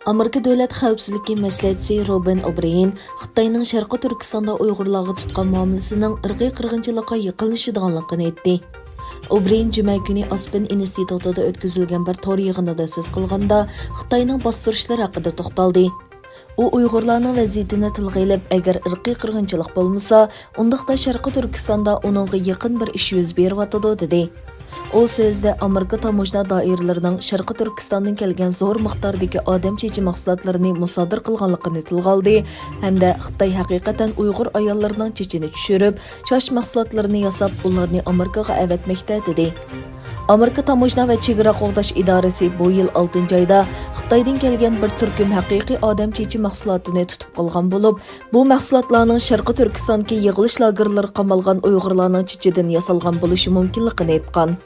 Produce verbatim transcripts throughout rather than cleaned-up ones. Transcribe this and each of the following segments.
ئامېرىكا دۆلەت خەۋپسىزلىكى مەسلىھەتچىسى روبېرن ئوبرېيېن خىتاينىڭ شەرقىي تۈركىستاندا ئۇيغۇرلارغا تۇتقان مۇئامىلىسىنىڭ ئىرقىي قىرغىنچىلىققا يېقىنلىشىدىغانلىقىنى ئېيتتى. ئوبرېيېن جۈمە كۈنى ئاسپېن ئىنستىتۇتىدا ئۆتكۈزۈلگەن بىر تور يىغىنىدا سۆز قىلغاندا، خىتاينىڭ باستۇرۇشلىرى ھەققىدە توختالدى. ئۇ ئۇيغۇرلارنىڭ ۋەزىيىتىنى تىلغا ئېلىپ، ئەگەر ئىرقىي قىرغىنچىلىق بولمىسا، ئۇنداقتا شەرقىي تۈركىستاندا ئۇنىڭغا يېقىن بىر ئىش يۈز بېرىۋاتىدۇ، دېدى. ئۇ سۆزىدە ئامېرىكا تاموژنا دائىرىلىرىنىڭ شەرقىي تۈركىستاندىن كەلگەن زور مىقداردىكى ئادەم چېچى مەھسۇلاتلىرىنى مۇسادىرە قىلغانلىقىنى تىلغا ئالدى ھەمدە خىتاي ھەقىقەتەن ئۇيغۇر ئاياللىرىنىڭ چېچىنى چۈشۈرۈپ، چاچ مەھسۇلاتلىرىنى ياساپ، ئۇلارنى ئامېرىكىغا ئەۋەتمەكتە، دېدى. ئامېرىكا تاموژنا ۋە چېگرا قوغداش ئىدارىسى بۇ يىل ئالتىنچى ئايدا خىتايدىن كەلگەن بىر تۈركۈم ھەقىقىي ئادەم چېچى مەھسۇلاتىنى تۇتۇپ قالغان بولۇپ، بۇ مەھسۇلاتلارنىڭ شەرقىي تۈركىستاندىكى يىغىلىش لاگېرلىرىغا قامالغان ئۇيغۇرلارنىڭ چېچىدىن ياسالغان بولۇشى مۇمكىنلىقىنى ئېيتقان.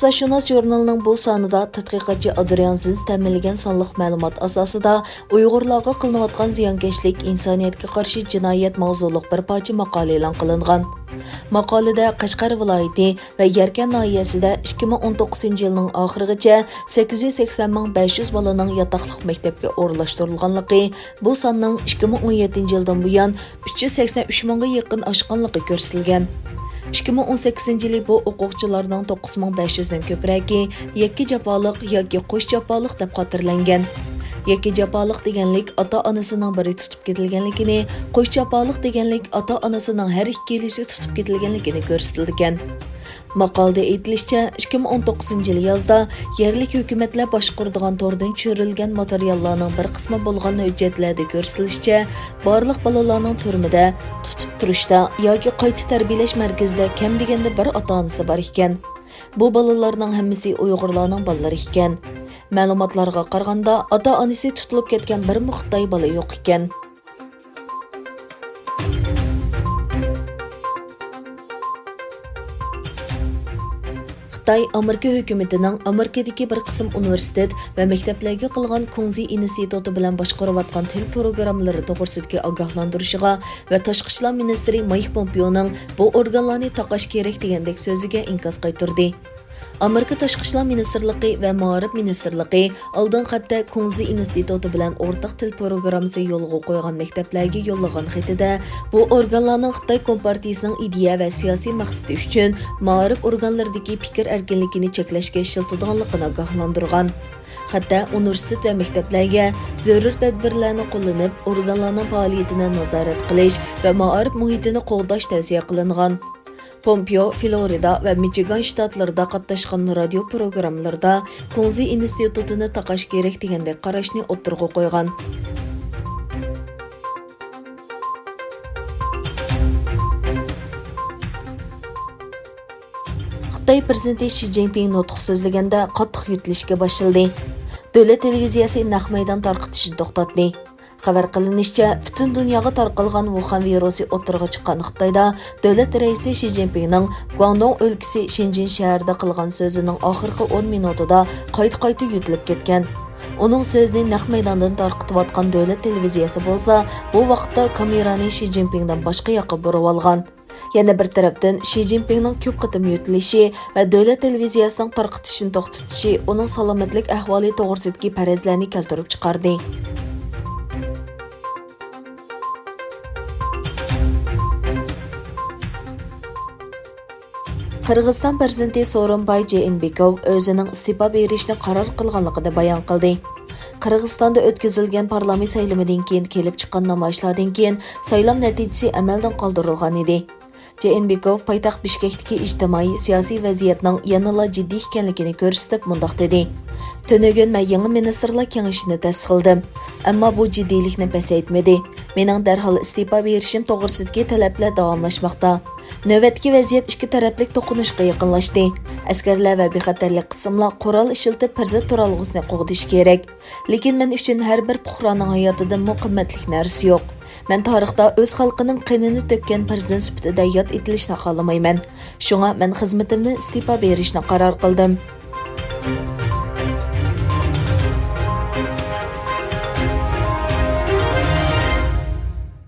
ئىقتىسادشۇناس ژۇرنىلىنىڭ بۇ سانىدا تەتقىقاتچى ئادرىيان زىنس تەمىنلىگەن سانلىق مەلۇمات ئاساسىدا ئۇيغۇرلارغا قىلىنىۋاتقان زىيانكەشلىك، ئىنسانىيەتكە قارشى جىنايەت ماۋزۇلۇق بىر پارچە ماقالە ئېلان قىلىنغان. ماقالىدە قەشقەر ۋىلايىتى ۋە يەركەن ناھىيەسىدە ئىككى مىڭ ئون توققۇزىنچى يىلنىڭ ئاخىرىغىچە سەككىز يۈز سەكسەن مىڭ بەش يۈز بالىنىڭ ياتاقلىق مەكتەپكە ئورۇنلاشتۇرۇلغانلىقى، بۇ ساننىڭ ئىككى مىڭ ئون يەتتىنچى يىلدىن بۇيان ئۈچ يۈز سەكسەن ئۈچ مىڭغا يېقىن ئاشقانلىقى كۆرسىتىلگەن. ئىككى مىڭ ئون سەككىزىنچى يىلى بۇ ئوقۇغۇچىلارنىڭ توققۇز مىڭ بەش يۈزدىن كۆپرەكى يەككە جاپالىق ياكى قوش جاپالىق دەپ خاتىرىلەنگەن. يەككە جاپالىق دېگەنلىك ئاتا-ئانىسىنىڭ بىرى تۇتۇپ كېتىلگەنلىكىنى، قوش جاپالىق دېگەنلىك ئاتا-ئانىسىنىڭ ھەر ئىككىلىسى تۇتۇپ كېتىلگەنلىكىنى كۆرسىتىدىكەن. ماقالىدە ئېيتىلىشىچە، ئىككى مىڭ ئون توققۇزىنچى يىلى يازدا يەرلىك ھۆكۈمەتلەر باشقۇرىدىغان توردىن چۈشۈرۈلگەن ماتېرىياللارنىڭ بىر قىسمى بولغان ھۆججەتلەردە كۆرسىتىلىشىچە، بارلىق بالىلارنىڭ تۈرمىدە، تۇتۇپ تۇرۇشتا ياكى قايتا تەربىيەلەش مەركىزىدە كەم دېگەندە بىر ئاتا-ئانىسى بار ئىكەن. بۇ بالىلارنىڭ ھەممىسى ئۇيغۇرلارنىڭ بالىلىرى ئىكەن. مەلۇماتلارغا قارىغاندا، ئاتا-ئانىسى تۇتۇلۇپ كەتكەن بىرمۇ خىتاي بالا يوق ئىكەن. خىتاي ئامېرىكا ھۆكۈمىتىنىڭ ئامېرىكىدىكى بىر قىسىم ئۇنىۋېرسىتېت ۋە مەكتەپلەرگە قىلغان كۇڭزى ئىنستىتۇتى بىلەن باشقۇرۇۋاتقان تىل پروگراممىلىرى توغرىسىدىكى ئاگاھلاندۇرۇشىغا ۋە تاشقى ئىشلار مىنىستىرى مايك پومپېئونىڭ بۇ ئورگانلارنى تاقاش كېرەك دېگەندەك سۆزىگە ئىنكاس قايتۇردى. ئامېرىكا تاشقى ئىشلار مىنىستىرلىقى ۋە مائارىپ مىنىستىرلىقى ئالدىنقى ھەپتە كۇڭزى ئىنستىتۇتى بىلەن ئورتاق تىل پروگراممىسى يولغا قويغان مەكتەپلەرگە يوللىغان خېتىدە، بۇ ئورگانلارنىڭ خىتاي كومپارتىيىسىنىڭ ئىدىيە ۋە سىياسىي مەقسىتى ئۈچۈن مائارىپ ئورگانلىرىدىكى پىكىر ئەركىنلىكىنى چەكلەشكە ئىشلىتىدىغانلىقىنى ئاگاھلاندۇرغان. خەتتە ئۇنىۋېرسىتېت ۋە مەكتەپلەرگە زۆرۈر تەدبىرلەرنى قوللىنىپ، ئورگانلارنىڭ پائالىيىتىنى نازارەت قىلىش ۋە مائارىپ مۇھىتىنى قوغداش تەۋسىيە قىلىنغان. پومپېئو فلورىدا ۋە مىچىگان شتاتلىرىدا قاتناشقان رادىيو پروگراممىلىرىدا كۇڭزى ئىنستىتۇتىنى تاقاش كېرەك دېگەندەك قاراشنى ئوتتۇرىغا قويغان. خىتاي پىرېزىدېنتى شى جىنپىڭ نۇتۇق سۆزلىگەندە قاتتىق يۆتىلىشكە باشلىدى. دۆلەت تېلېۋىزىيەسى نەق مەيدان تارقىتىشنى توختاتتى. خەۋەر قىلىنىشىچە، پۈتۈن دۇنياغا تارقالغان ۋۇخەن ۋىرۇسى ئوتتۇرىغا چىققان خىتايدا دۆلەت رەئىسى شى جىنپىڭنىڭ گۇاڭدۇڭ ئۆلكىسى شېنجىن شەھىرىدە قىلغان سۆزىنىڭ ئاخىرقى ئون مىنۇتىدا قايتا-قايتا يۆتىلىپ كەتكەن. ئۇنىڭ سۆزىنى نەق مەيداندىن تارقىتىۋاتقان دۆلەت تېلېۋىزىيەسى بولسا، بۇ ۋاقىتتا كامېرانى شى جىنپىڭدىن باشقا ياققا بۇرۇۋالغان. يەنە بىر تەرەپتىن، شى جىنپىڭنىڭ كۆپ قېتىم يۆتىلىشى ۋە دۆلەت تېلېۋىزىيەسىنىڭ تارقىتىشىنى توختىتىشى ئۇنىڭ سالامەتلىك ئەھۋالى توغرىسىدىكى پەرەزلەرنى كەلتۈرۈپ چىقاردى. قىرغىزىستان پىرېزىدېنتى سورۇنباي جېئىنبېكوۋ ئۆزىنىڭ ئىستېپا بېرىشنى قارار قىلغانلىقىنى بايان قىلدى. قىرغىزىستاندا ئۆتكۈزۈلگەن پارلامېنت سايلىمىدىن كېيىن كېلىپ چىققان نامايىشلاردىن كېيىن سايلام نەتىجىسى ئەمەلدىن قالدۇرۇلغان ئىدى. جېئىنبېكوف پايتەخت بىشكەكتىكى ئىجتىمائىي، سىياسىي ۋەزىيەتنىڭ يەنىلا جىددىي ئىكەنلىكىنى كۆرسىتىپ مۇنداق دېدى: تۈنۈگۈن مەن يېڭى مىنىستىرلار كېڭىشىنى تەسىس قىلدىم، ئەمما بۇ جىددىيلىكنى پەسەيتمىدى. مېنىڭ دەرھال ئىستېپا بېرىشىم توغرىسىدىكى تەلەپلەر داۋاملاشماقتا. نۆۋەتتىكى ۋەزىيەت ئىككى تەرەپلىك توقۇنۇشقا يېقىنلاشتى. ئەسكەرلەر ۋە بىخەتەرلىك قىسىملار قورال ئىشلىتىپ پىرېزىدېنت تۇرالغۇسىنى قوغدىشى كېرەك. لېكىن مەن ئۈچۈن ھەر بىر پۇقرانىڭ ھاياتىدىنمۇ قىممەتلىك نەرسە يوق. مەن تارىختا ئۆز خەلقىنىڭ قېنىنى تۆككەن پىرېزىدېنت سۈپىتىدە ياد ئېتىلىشنى خالىمايمەن. شۇڭا مەن خىزمىتىمدىن ئىستېپا بېرىشنى قارار قىلدىم.